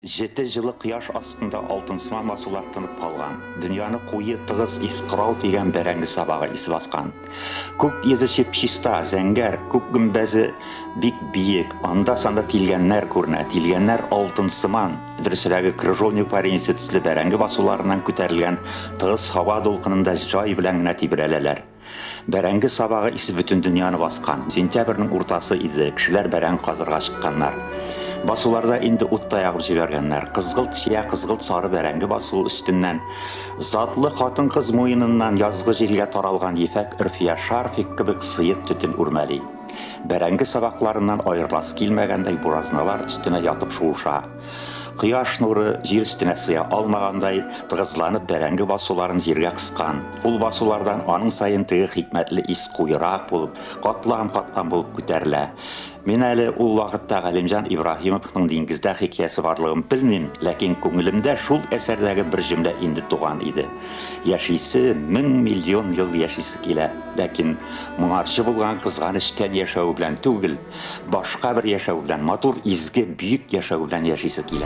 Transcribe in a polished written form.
Җете җылы кояш астында алтынсыман басулар тынып калган. Дөньяны куе, тыгыз ис, кырау тигән бәрәңге сабагы исе баскан. Күк йөзе чип-чиста, зәңгәр, күк гөмбәзе бик биек, анда-санда тилгәннәр күренә. Тилгәннәр алтынсыман, дөресрәге, крыжовник вареньесы төсле бәрәңге басуларыннан күтәрелгән тыгыз һава дулкынында җай белән генә тибрәләләр. Бәрәңге сабагы исе бөтен дөньяны баскан. Сентябрьнең уртасы иде, кешеләр бәрәңге казырга чыкканнар. Басуларда инде ут та ягып җибәргәннәр. Кызгылт чия, кызгылт сары бәрәңге басуы өстеннән затлы хатын-кыз муеныннан язгы җилгә таралган ефәк өрфия шарфик кебек сыек төтен үрмәли. Бәрәңге сабакларыннан аерыласы килмәгәндәй буразналар өстенә ятып шуыша. Кояш нуры, җир өстенә сыя алмагандай, тыгызланып бәрәңге басуларын җиргә кыскан. Ул басулардан аның саен теге хикмәтле ис куерак булып, катлам-катлам булып күтәрелә. Мин әле ул вакытта Галимҗан Ибраһимовның Диңгездә хикәясе барлыгын белмим, ләкин күңелемдә шул әсәрдәге бер җөмлә инде туган иде. Яшисе, мең-миллион ел яшисе килә, ләкин моңарчы булган кызганыч тән яшәве белән түгел, Башка бер яшәү белән, матур, изге, бөек яшәү белән яшисе килә.